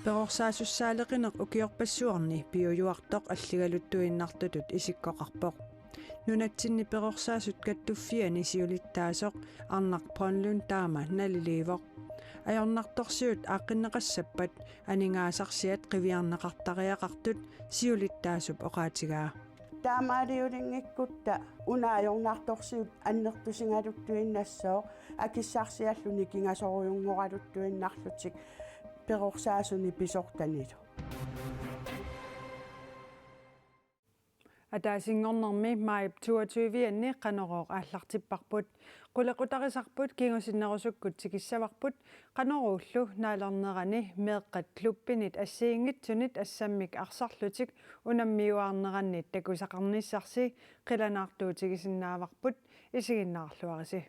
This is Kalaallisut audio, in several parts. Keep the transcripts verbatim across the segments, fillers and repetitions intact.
Perorsaasussaaleqineq ukiorpassuarni piujuartoq alligaluttuinnartutut isikkoqarpoq. Nunatsinni Perorsaassut Kattuffianni siulittaasoq Arnaq Brønlund taama naliliivoq. Ajornartorsiut aaqqinneqassappat aningaasarsiat qiviarneqartariaqartut siulittaasup oqaatigaa. Taamaaliulinngikkutta una ajornartorsiut annertusigaluttuinnassooq, akissarsiallu nikingasorujunngoraluttuinnarlutik perorsaasunit pisortanilu. Ataasinngornermi maajip toogtyve-anni Qanorooq aallartipparput. Qulequtarisarput kingusinnerusukkut tikissavarput, Qanoruullu naalernerani meeqqat klubbinit assigiinngitsunit assammik arsarlutik unammiuaarneranni takusaqarnissarsi qilanaartuutigisinnaavarput, isiginnaarluarisi.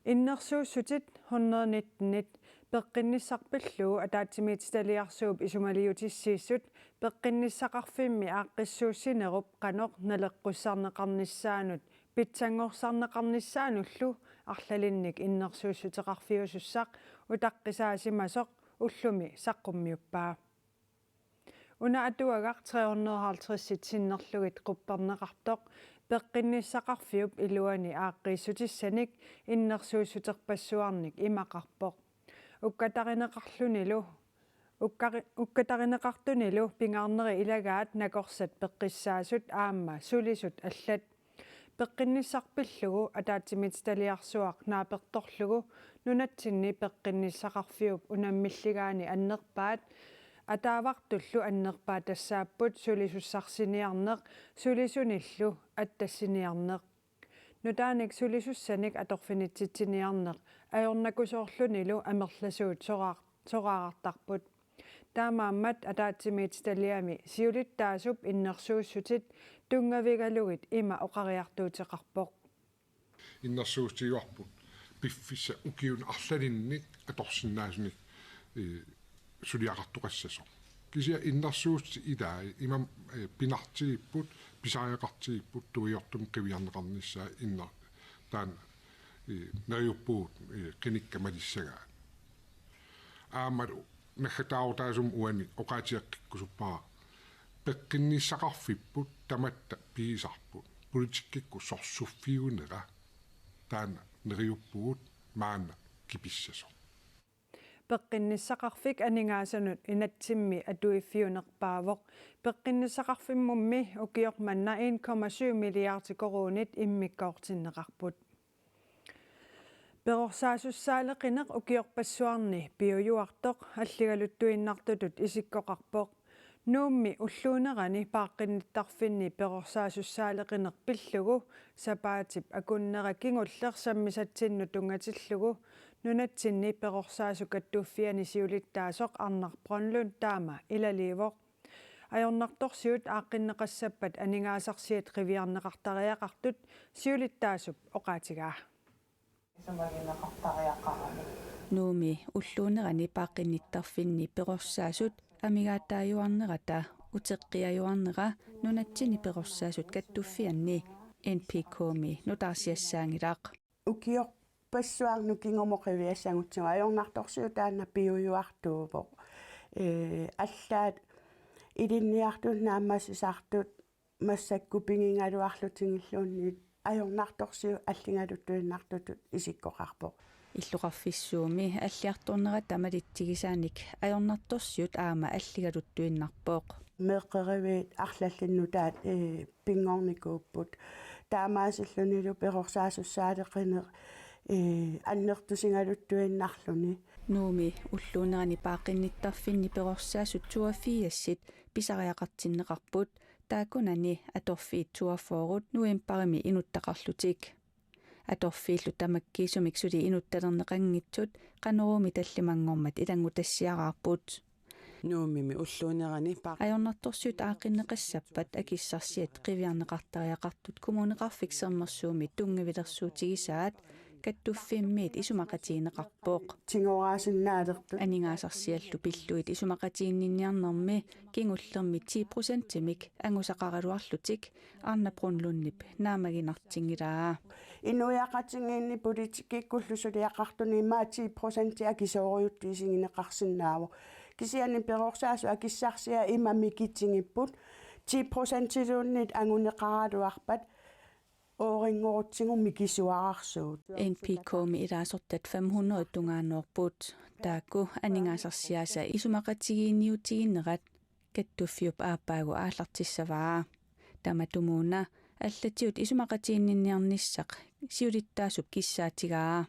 Innersuussutit hundrede nitten-it peqqinnissaq pillugu ataatsimiititaliarsuup isumaliutissiissut peqqinnissaqarfimmi aaqqissuussinerup qanoq naleqqussarneqarnissaanut pitsanngorsarneqarnissaanullu arlalinnik innersuussuteqarfiusussaq utaqqisaasimasoq ullumi saqqummiuppaa. Una atuagaq tre hundrede og halvtreds-it sinnerlugit qupperneqartoq peqqinnissaqarfiup iluani aaqqiissutissanik innersuussuterpassuarnik imaqarpoq. Ukkatarineqarlunilu, ukkari-, ukkatarineqartunilu pingaarneri ilagaat nakorsat peqqissaasut aamma sulisut allat. Peqqinnissaq pillugu ataatsimiititaliarsuaq naapertorlugu nunatsinni peqqinnissaqarfiup unammilligaani annerpaat, ataavartullu annerpaat tassaapput sulisussarsiiniarneq sulisunillu attassiniarneq. Nutaanik sulisussanik atorfinitsitsiniarneq ajornakusoorlunilu amerlasuut soraar-, soraarartarput. Taamaammat ataatsimiititaliami siulittaasup innersuussutit tunngavigalugit ima oqariartuuteqarpoq. Innersuussutigivarput piffissap ukiuni arlalinni atorsinnaasunik, ee, suliaqartoqassasoq. Kisianni innersuussutit ilai imam, ee, pinartigipput, pisariaqartigipput tungujortumik qiviarneqarnissaa inner-, taanna, ee, neriuppugut, ee, qinikkat malissagaat. Aammalu naggataarutaasumik uani oqaatigeqqikkusuppara, peqqinnissaqarfipput tamatta pigisarput, politikkikkut sorsuffiunera, taanna neriuppugut maanna kipissasoq. Peqqinnissaqarfik aningaasanut inatsimmi atuiffiunerpaavoq. Peqqinnissaqarfimmummi ukioq manna en komma syv milliardi koruunit immikkoortinneqarput. Perorsaasussaaleqineq ukiorpassuarni piujuartoq alligaluttuinnartutut isikkoqarpoq. Nuummi ulluunerani paaqqinnittarfinni perorsaasussaaleqineq pillugu sapaatip akunnera kingulleq sammisatsinnut tunngatillugu nunatsinni Perorsaassut Kattuffianni siulittaasoq Arnaq Brønlund taama ilaliivoq. Ajornartorsiut aaqqinneqassappat aningaasarsiat qiviarneqartariaqartut siulittaasup oqaatigaa. Nuummi ulluunerani paaqqinnittarfinni perorsaasut amigaataajuarnerata uteqqiajuarnera nunatsinni Perorsaassut Kattuffianni N P K-mi nutaarsiassaanngilaq. Ukiorpassuarnut kingumut qiviassagutsigu ajornartorsiut taanna piujuartuuvoq. Ee, allaat ilinniartut naammassisartut massakkut pigigaluarlutigilluunniit ajornartorsiut alligaluttuinnartutut isikkoqarpoq. Illoqarfissuumi alliartornerata malitsigisaanik ajornartorsiut aamma alligaluttuinnarpoq. Meeqqeriviit arlallit nutaat, ee, pinngornikuupput. Taamaasillunilu perorsaasussaaleqineq, ee, annertusigaluttuinnarluni. Nuummi ulluunerani paaqqinnittarfinni perorsaassut toogfirsit pisariaqartinneqarput. Taakkunani atorfiit toogfyrre novembarimi inuttaqarlutik. Atorfiillu tamakkiisumik suli inuttalerneqanngitsut Qanoruumi tallimanngormat ilanngutassiaraarput. Nuummimi ulluunerani pa- Ajornartorsiut aaqqinneqassappat akissarsiat qiviarneqartariaqartut Kommuneqarfik Sermersuumi tunngavilersuutigisaat Kattuffimmiit isumaqatigineqarpoq. Tigoraasinnaalertut. Aningaasarsiallu pillugit isumaqatiginninniarnermi kingullermi ti procentimik angusaqaraluarlutik Arnaq Brønlundip naammaginartinngilaa. Inuiaqatigiinni politikkikkullu suliaqartuni immaqa ti procenti akisoorujussuaq isigineqarsinnaavoq. Kisianni perorsaasut akissarsiat ima mikitigipput, ti procentiluunniit anguneqaraluarpat, oorinngorutsigu mikisuararsuut. N P K-mi ilaasortat fem hundrede tungaannoorput, taakku aningaasarsiaasa isumaqatigiinniutiginerat kattuffiup aappaagu aallartissavaa. Tamatumuuna allatigut isumaqatiginninniarnissaq siulittaasup kissaatigaa.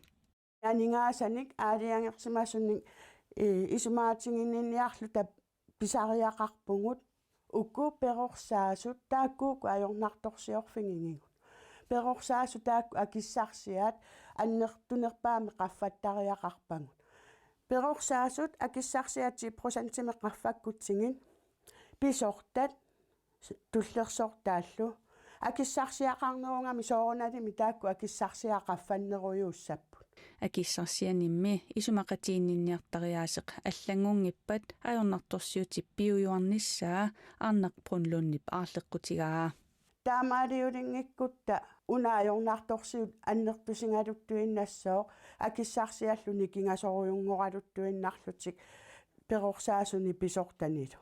Aningaasanik aalajangersimasunik, eh, isumaatiginninniarluta pisariaqarpugut, uku perorsaasut taakkuuku ajornartorsiorfigigigut. Perorsaasut taakku akissarsiaat annertunerpaamik qaffattariaqarpagut. Perorsaasut akissarsiaat ti procentimik qaffakkutsigit pisortat tullersortaallu. Akissarsiaqarnerugami soorunalimi taakku akissarsiaat qaffannerujuussapput. Akissarsianimmi isumaqatiginninniartariaaseq allanngunngippat ajornartorsiutip piujuarnissaa Arnaq Brønlundip aarleqqutigaa. Taamaaliulinngikkutta una ajornartorsiut annertusigaluttuinnassooq akissarsiallu nikingasorujunngoraluttuinnarlutik perorsaasunit pisortanilu.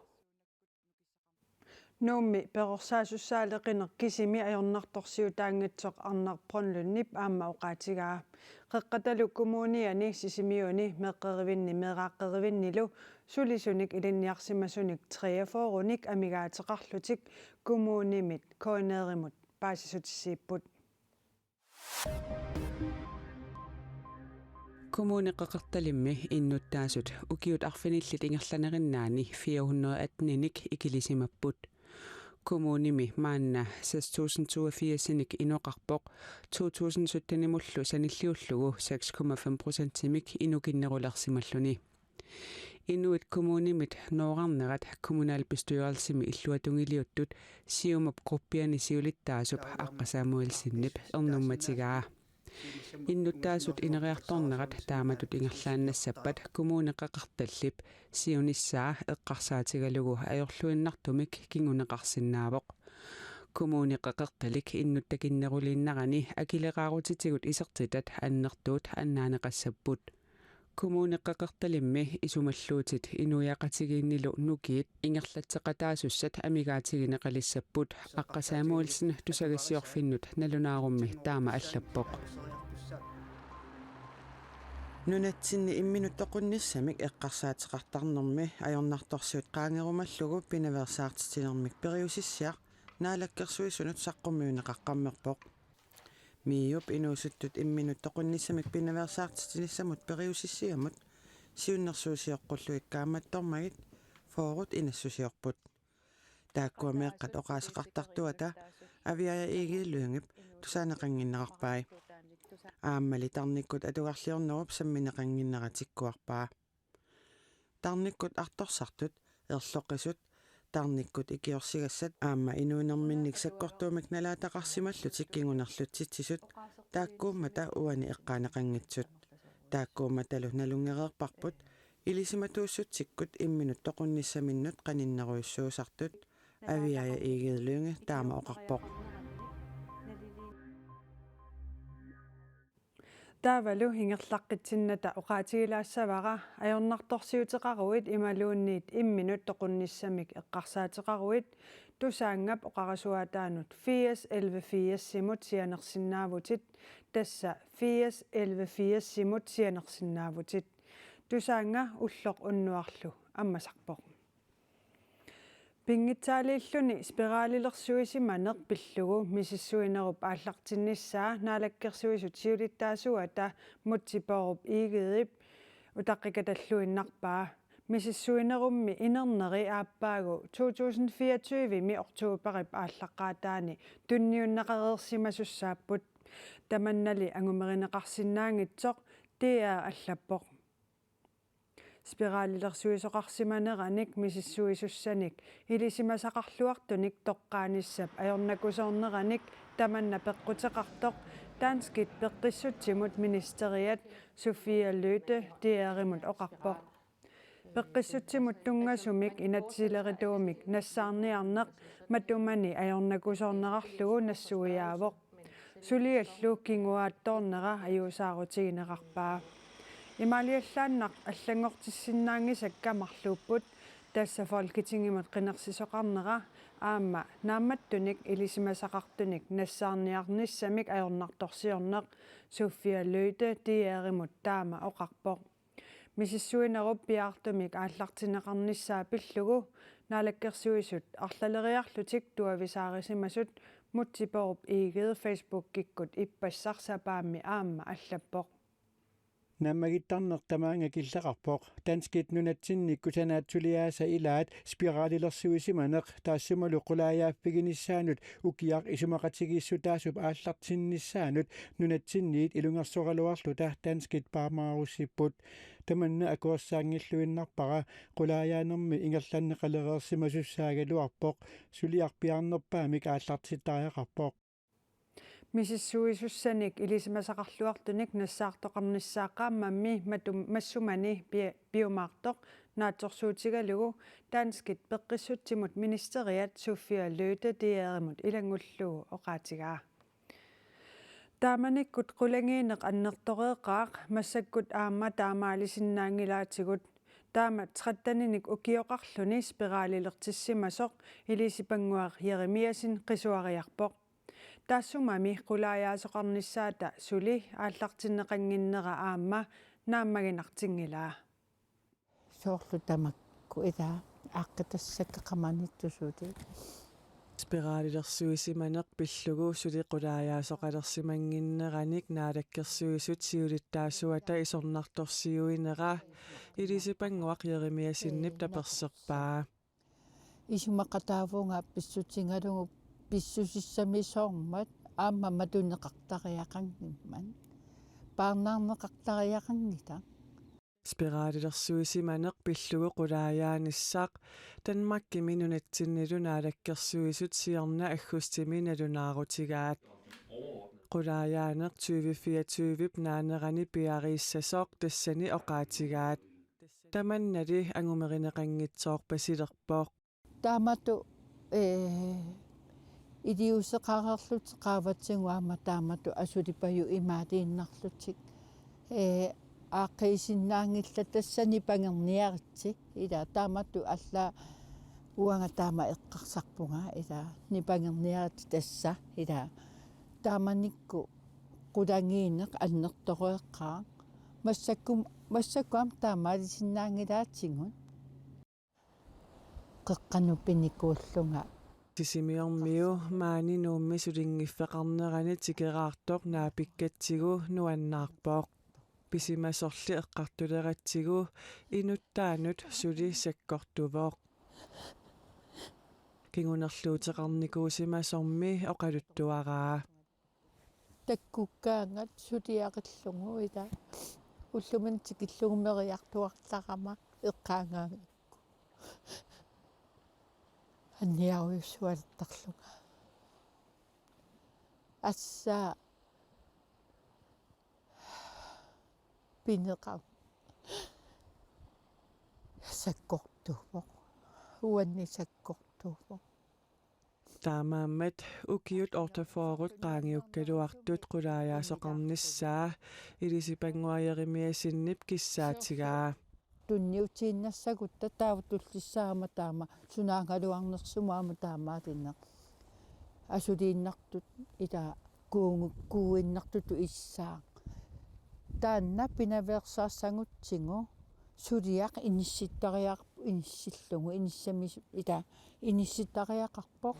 Nuummi perorsaasussaaleqineq kisimi ajornartorsiutaanngitsoq Arnaq Brønlundip aamma oqaatigaa. Qeqqatalu Kommuniani Sisimiuni meeqqerivinni meeraaqqerivinnilu sulisunik ilinniarsimasunik treogfyrrenik amigaateqarlutik kommunimit KNR-imut paasissutissiipput. Kommune Qeqertalimmi innuttaasut ukiut arfinillit ingerlanerinnaanni fire hundrede atten-inik ikilisimapput. Kommunimi maanna seks tusind toogfirs-inik inoqarpoq, to tusind sytten-imullu sanilliullugu seks komma fem procentimik inukinnerulersimalluni. Inuit kommunimit noorarnerat kommunalbestyrelsimi illuatungiliuttut Siumup gruppiani siulittaasup Aqqa Samuelsenip ernummatigaa. Innuttaasut ineriartornerat taamatut ingerlaannassappat Kommune Qeqertallip siunissaa eqqarsaatigalugu ajorluinnartumik kinguneqarsinnaavoq. Kommune Qeqertalik innuttakinneruliinnarani akileraarutitigut isertitat annertuut annaaneqassapput. Kommune Qeqertalimmi isumalluutit inuiaqatigiinnilu nukiit ingerlatseqataasussat amigaatigineqalissapput, Aqqa Samuelsen tusagassiorfinnut nalunaarummi taama allappoq. Nunatsinni imminut toqunnissamik eqqarsaateqartarnermi ajornartorsiut qaangerumallugu pinaveersaartitsinermik periusissiaq Naalakkersuisunut saqqummiunneqaqqammerpoq. MIO-p inuusuttut imminut toqunnissamik pinaveersaartitsinissamut periusissiamut siunnersuusioqqullugit kaammattormagit fyrret inassusiorput. Taakkua meeqqat oqaaseqartartuata Aviaja Egede Lyngep tusaaneqannginnerarpai. Aammali tarnikkut atugarliornerup sammineqannginnera tikkuarpaa. Tarnikkut artorsartut, erloqisut, tarnikkut ikiorsigassat aamma inuunerminnik sakkortuumik nalaataqarsimallutik kingunerlutsitsisut taakkuummata uani eqqaaneqanngitsut. Taakkuummatalu nalunngereerparput ilisimatuussutsikkut imminut toqunnissaminnut qaninnerujussuusartut, Aviaja Egede Lynge taama oqarpoq. Taavalu ingerlaqqitsinnata oqaatigilaassavara ajornartorsiuteqaruit imaluunniit imminut toqunnissamik eqqarsaateqaruit Tusaanngap oqarasuaataanut firs elleve firsimut sianersinnaavutit, tassa firs elleve firsimut sianersinnaavutit. Tusaannga ulloq unnuarlu ammasarpoq. Pinngitsaaliilluni spiralilersuisimaneq pillugu misissuinerup aallartinnissaa Naalakkersuisut siulittaasuata Múte Bourup Egedep utaqqikatalluinnarpaa. Misissuinerummi inerneri aappaagu to tusind fireogtyve-mi oktoberip aallaqqaataani tunniunneqareersimasussaapput. Tamannali angumerineqarsinnaanngitsoq D R allappoq. Spiralilersuisoqarsimaneranik misissuisussanik ilisimasaqarluartunik toqqaanissap ajornakusoorneranik tamanna peqquteqartoq danskit peqqissutsimut ministeriat Sophie Løhde D R-imut oqarpoq. Peqqissutsimut tunngasumik inatsisilerituumik nassaarniarneq matumani ajornakusoornerarlugu nassuiaavoq. Suliallu kinguaattoornera ajuusaarutigineqarpaa. Imaaliallaannaq allanngortissinnaanngisakka marluupput, tassa Folketingimut qinersisoqarnera aamma naammattunik ilisimasaqartunik nassaarniarnissamik ajornartorsiorneq Sophia Løhde D R-imut taama oqarpoq. Misissuinerup piaartumik aallartinneqarnissaa pillugu Naalakkersuisut arlaleriarlutik tuavisaarisimasut Múte Bourup Egede Facebookikkut ippassaq sapaammi aamma allappoq. Naammagittarneq tamaanga killeqarpoq. Danskit nunatsinni kusanaatsuliaasa ilaat spiralilersuisimaneq taassumalu qulaajaaffiginissaanut ukiaq isumaqatigiissutaasup aallartinnissaanut nunatsinniit ilungersoraluarluta danskit paamaarussipput. Tamanna akuersaanngilluinnarpara, qulaajaanermi ingerlanneqalereersimasussaagaluarpoq, suliaq piaarnerpaamik aallartittariaqarpoq. Misissuisussanik ilisimasaqarluartunik nassaartoqarnissaa qaammammi matum-, massumani pi-, piumaartoq naatsorsuutigalugu danskit peqqissutsimut ministeriat Sophia Løhde D R-imut ilanngullugu oqaatigaa. Taamanikkut qulagiineq annertoreeqaaq, massakkut aamma taamaalisinnaanngilaatigut. Taama tretteninik ukioqarluni spiralilertissimasoq Elisepannguaq Jeremiassen qisuariarpoq. Taassumami qulaajaasoqarnissaata suli aallartinneqannginnera aamma naammaginartinngilaa. Soorlu tamakku ila aaqqitassakka qamaniittusuli. Spiralilersuisimaneq pillugu suli qulaajaasoqalersimannginneranik Naalakkersuisut siulittaasuata isornartorsiuinera Elisepannguaq Jeremiassenip taperserpaa. Isumaqataavunga pissutigalugu pissusissamisoormat aamma matuneqartariaqanngimmat. Paarnaarneqartariaqanngilaq. Spiralilersuisimaneq pillugu qulaajaanissaq Danmarkimi nunatsinnilu Naalakkersuisut siorna aggustimi nalunaarutigaat. Qulaajaaneq tyve fireogtyvep naanerani piareersassasoq tassani oqaatigaat. Tamannali angumerineqanngitsoorpasilerpoq. Taamatut, ee, iliuuseqareerlutik qaavatigut aamma taamatut asulipajut imaaliinnarlutik. Ee, aaqqiisinnaanngillat tassa nipangerniaritsi. Ila taamatut allaat uanga taama eqqarsarpunga, ila nipangerniaritsi tassa. Ila taamanikkut qulagiineq annertoreeqqaaq. Massakkum-, massakkut aamma taamaalisinnaanngilaatigut. Qeqqanut pinikuullunga. Sisimiormiu maani Nuummi sulinngiffeqarnerani tikeraartoq naapikkatsigu nuannaarpoq. Pisimasorli eqqartuleratsigu inuttaanut suli sakkortuvoq. Kingunerluuteqarnikuusimasormi oqaluttuaraa. Takkukkaangat suliarillugu ila. Ullumi tikillugu meriartuartarama eqqaagaangakku. Anniarujussualertarlunga. Assaa pineqarpoq. Sakkortuvoq. Uanni sakkortuvoq. Taamaammat ukiut otteogfyrret qaangiukkaluartut qulaajaasoqarnissaa Elisepannguaq Jeremiassenip kissaatigaa. Tunniutiinnassagutta taava tullissaama taama sunaagaluarnersumut aamma taamaalineq. Asuliinnartut ila kuugu-, kuuinnartutut issaaq. Taanna pinaveersaassagutsigu suliaq inissittariaq-, inissillugu, inissami-, ila inissittariaqarpoq.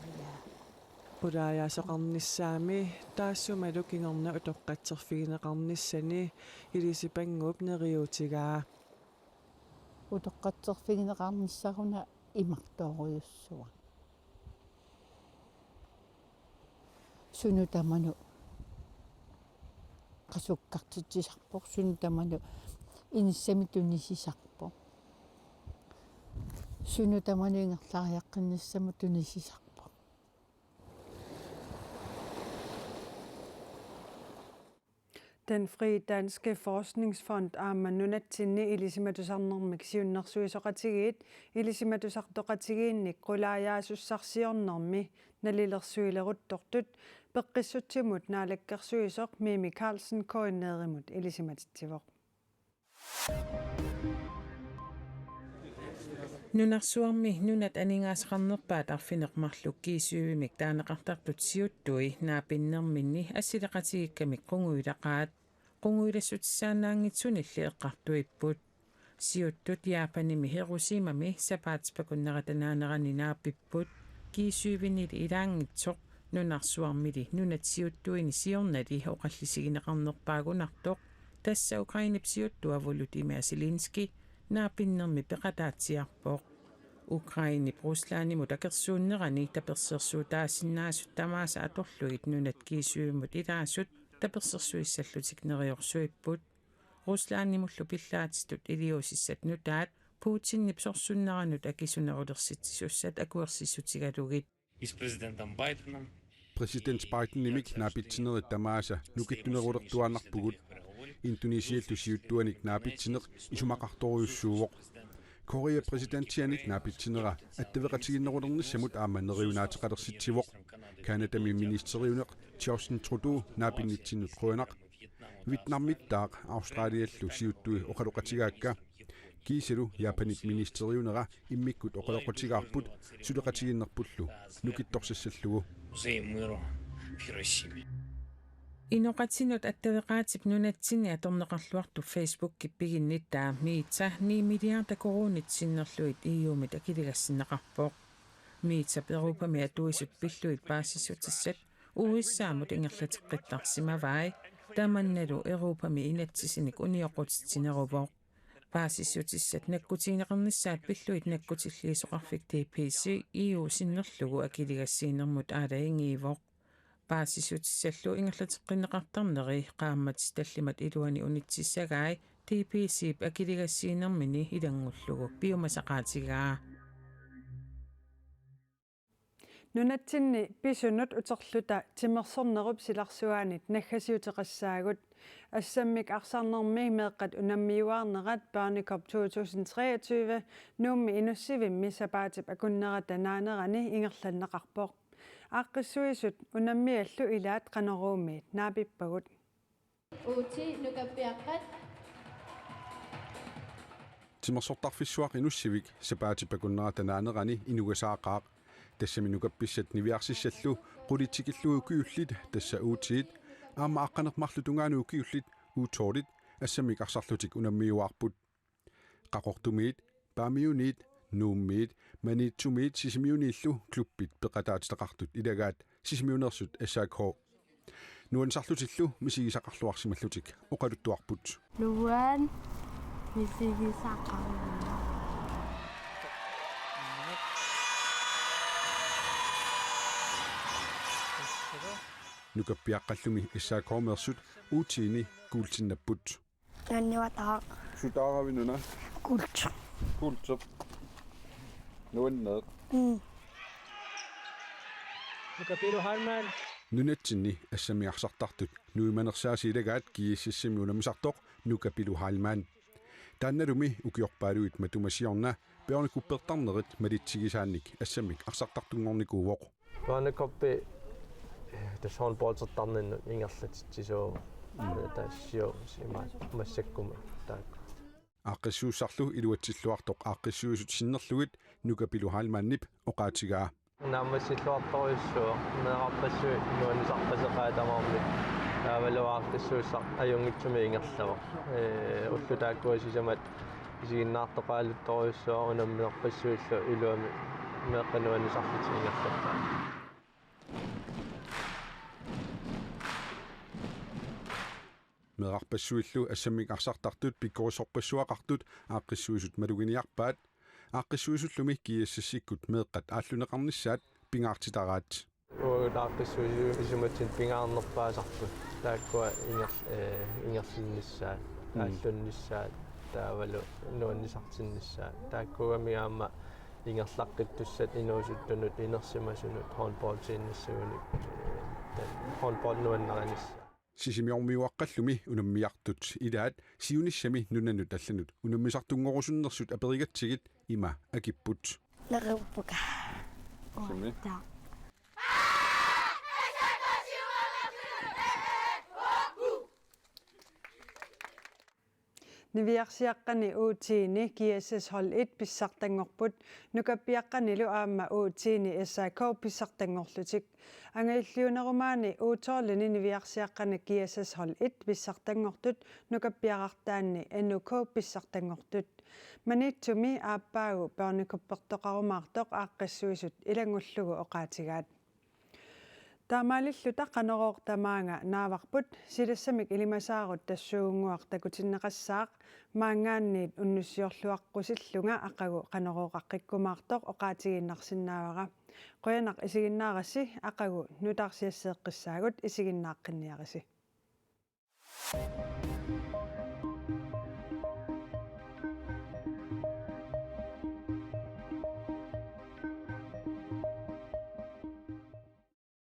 Qulaajaasoqarnissaami taassumalu kingorna utoqqatserfigineqarnissani Elisepannguup neriuutigaa. Utoqqatserfigineqarnissaruna imartoorujussuaq. Sunut tamanut qasukkartitsisarpoq, sunut tamanut inissamik tunisisarpoq. Sunut tamanut ingerlariaqqinnissamut tunisisarpoq. Den Frie Danske Forskningsfond aamma nunatsinni ilisimatusarnermik siunnersuisoqatigiit ilisimatusartoqatigiinnik qulaajaasussaarsiornermi nalilersuileruttortut peqqissutsimut naalakkersuisoq Mimi Karlsen K N R-imut ilisimatitsivoq. Nunarsuarmi nunat aningaasaqarnerpaat arfineq-marluk G syv-imik taaneqartartut siuttui naapinnerminni assileqatigiikkamik qungujulaqaat. Qungujulassutissaannaanngitsunilli eqqartuipput. Siuttut Japanimi Hiroshimami sapaatip akunnerata naanerani naapipput. G syv-inili ilaanngitsoq nunarsuarmili nunat siuttuini siornali oqallisigineqarnerpaagunartoq. Tassa Ukrainep siuttua Volodymyr Zelensky naapinnermi peqataatsiarpoq. Ukrainep Ruslandimut akersuunnerani tapersersuutaasinnaasut tamaasa atorlugit nunat G syv-imut ilaasut tapersersuissallutik neriorsuipput. Ruslandimullu pillaatitut iliuusissat nutaat Putinip sorsunneranut akisunerulersitsisussat akuersissutigalugit. Præsident Bidenimik naapitsinerit tamaasa nukittunerulertuaannarpugut. Indonesiallu siuttuanik naapitsineq isumaqartorujussuuvoq. Korea præsidentianik naapitsinera attaveqatigiinnerulernissamut aamma neriunaateqalersitsivoq. Canadami ministeriuneq Justin Trudeau naapinnitsinnut qujanaq. Vietnamittaaq Australiallu siuttui oqaloqatigaakka. Kiisalu Japanip ministeriunera immikkut oqaloqatigaarput suleqatigiinnerpullu nukittorsassallugu. Inoqatinut attaveqaatip nunatsinni atorneqarluartup Facebookip piginnittaa Meta ni milliarder koruunit sinnerlugit E U-mit akiligassinneqarpoq. Metap Europami atuisut pillugit paasissutissat U S A-mut ingerlateqqittarsimavai, tamannalu Europami inatsisinik unioqqutitsineruvoq. Paasissutissat nakkutigineqarnissaat pillugit nakkutilliisoqarfik D P C E U sinnerlugu akiligassiinermut aalajangiivoq. Paasissutissallu ingerlateqqinneqartarneri qaammat tallimat iluani unitsissagai D P C-p akiligassiinermini ilanngullugu piumasaqaatigaa. Nunatsinni pisunut uterluta timersornerup silarsuaanit naggasiuteqassaagut. Assammik arsarnermi meeqqat unammiuaarnerat Børnecup to tusind treogtyve Nuummi Inussivimmi sapaatip akunnerata naanerani ingerlanneqarpoq. Aaqqissuisut unammiallu ilaat Qanoruumiit naapippagut. Uuti nukappiaqqat. Timersortarfissuaq Inussivik sapaatip akunnerata naanerani inugasaaqaaq. Tassami nukappissat niviarsissallu qulit tikillugu ukiullit, tassa U tiit, aamma aqqaneq-marluk tungaanut ukiullit U tolvit assammik arsarlutik unammiuaarput. Qaqortumiit, Paamiuniit, Nuummiit, Maniitsumiit Sisimiuniillu klubbit peqataatitaqartut ilagaat Sisimiuneersut S A K. Nuannisarlutillu misigisaqarluarsimallutik oqaluttuarput. Nuan misigisaqarluarput. Nukappiaqqallumi S A K-meersut U tiini kuultinnapput. Nuanniuataaq. Sutaaravit una? Kuulteq. Kuulteq. Nuanneq. Mm. Nuka Pilu Heilmann. Nunatsinni assammik arsartartut nuimanersaasi ilagaat G S S-imi unammisartoq Nuka Pilu Heilmann. Taannalumi ukiorpaaluit matuma siorna Bjørne Cup-ertarnerit malitsigisaannik assammik arsartartunngornikuuvoq. Børnecup-i tassa håndboldertarninnut ingerlatitsisoq. Tassiu ima massakkumi taakku. Aaqqissuussarlu iluatsilluartoq aaqqissuisut sinnerlugit Nuka Pilu Heilmannip oqaatigaa. Naammassilluartorujussuuvoq, meerarpassuit nuannisarpaseqaat tamarmik, taavalu aaqqissuussaq ajunngitsumik ingerlavoq. Ee, ullut taakkua sisamat isiginnaartoqaaluttorujussuuvoq, unamminerpassuillu iluamik meeqqat nuannisarlutik ingerlappaat. Meerarpassuillu assammik arsartartut pikkorissorpassuaqartut aaqqissuisut maluginiarpaat. Aaqqissuisullumi G S S-ikkut meeqqat aalluneqarnissaat pingaartitaraat. Uagut aaqqissuisu-, isumatsinni pingaarnerpaasarput. Taakkua inger-, ee, ingerlannissaat, mm, aallunnissaat, taavalu nuannisartinnissaat. Taakkuugamik aamma ingerlaqqittussat inuusuttunut inersimasunut håndboldiinnassaguni, ee, tan-, håndbold nuannarinissaa. Sisimiormiuaqqallumi unammiartut ilaat siunissami nunanut allanut unammisartunngorusunnersut aperigatsigit ima akipput. Neriuppunga. Sumi? Uatta. Niviarsiaqqani U ti-ni G S S hold et pissartanngorput, nukappiaqqanilu aamma U ti-ni S A K pissartanngorlutik. Angajulliunerumaani U tolv-ini niviarsiaqqani G S S hold et pissartanngortut, nukappiarartaanni N U K pissartanngortut. Maniitsumi aappaagu børnekuppertoqarumaartoq aaqqissuisut ilanngullugu oqaatigaat. Taamaalilluta Qanorooq tamaanga naavarput, silassamik ilimasaarut tassuugunnguaq takutinneqassaaq, maanngaanniit unnussiorluaqqusillunga aqagu Qanorooqaqqikkumaartoq oqaatigiinnarsinnaavara. Qujanaq isiginnaarassi, aqagu nutaarsiasseeqqissaagut, isiginnaaqqinniarisi.